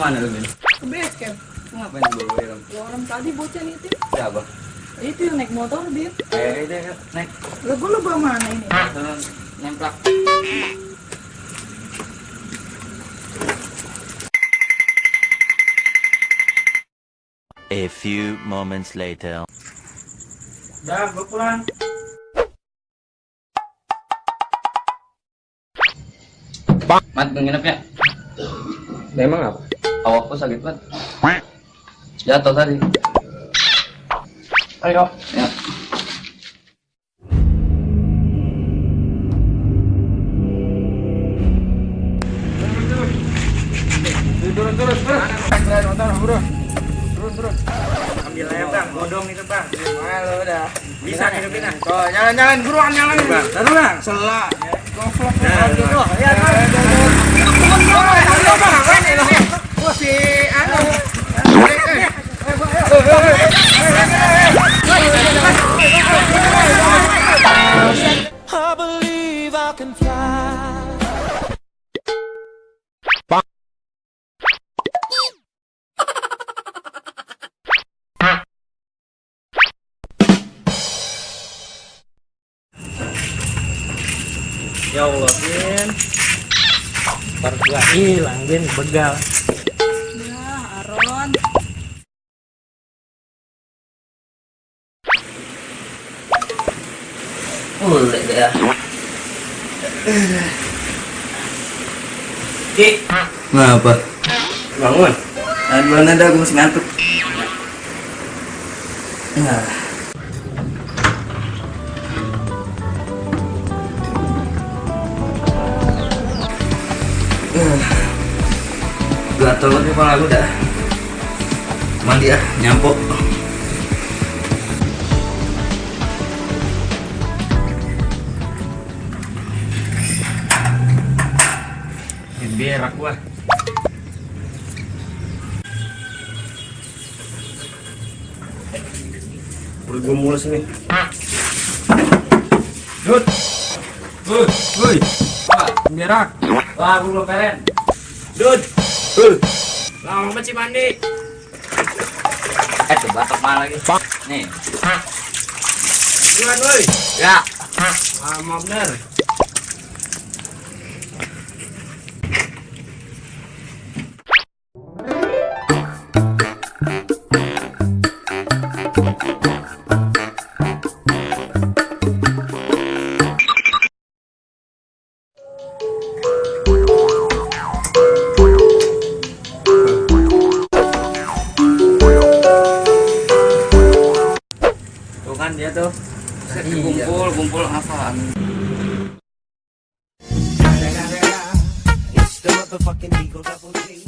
Kemana lu, Min? Ke base camp. Ngapain lu bawa helm? Orang tadi bocah itu. Siapa? Itu yang naik motor, Dit. Dia naik. Lah gua lu bawa mana ini? Turun nemplak. A few moments later. Dah, gua pulang. Mat, menginapnya. Memang apa? Awakku sakit banget. Jatuh tadi. Ayo. Ya. Turun. Motor, bro. Turun. Ambil aja, Bang. Bodong itu, Bang. Halo, udah. Bisa hidupin, ah. Oh, jalan-jalan, buruan jalan, Bang. Taruh, Bang. Selak. Goblok. Ya, I believe I can fly. Ya Allah, Bin. Ntar gua hilang, Bin, begal. Ya, Aron. Boleh ya. Ki. Ngapa? Bangun. Duluan ada, gue masih ngantuk. Nah. Gatel lagi kepala gue dah. Mandi ya, nyampok. Berak gua. Perut gua mulus nih. Dut. Woi. Pak, berak. Wah, gue belum peren. Dut. Lama banget sih mandi. Tuh batok mana lagi? Nih. Duluan, woi. Ya. Lama bener. Tuh kan dia tuh. Kumpul apaan? It's the motherfucking Eagle Double G.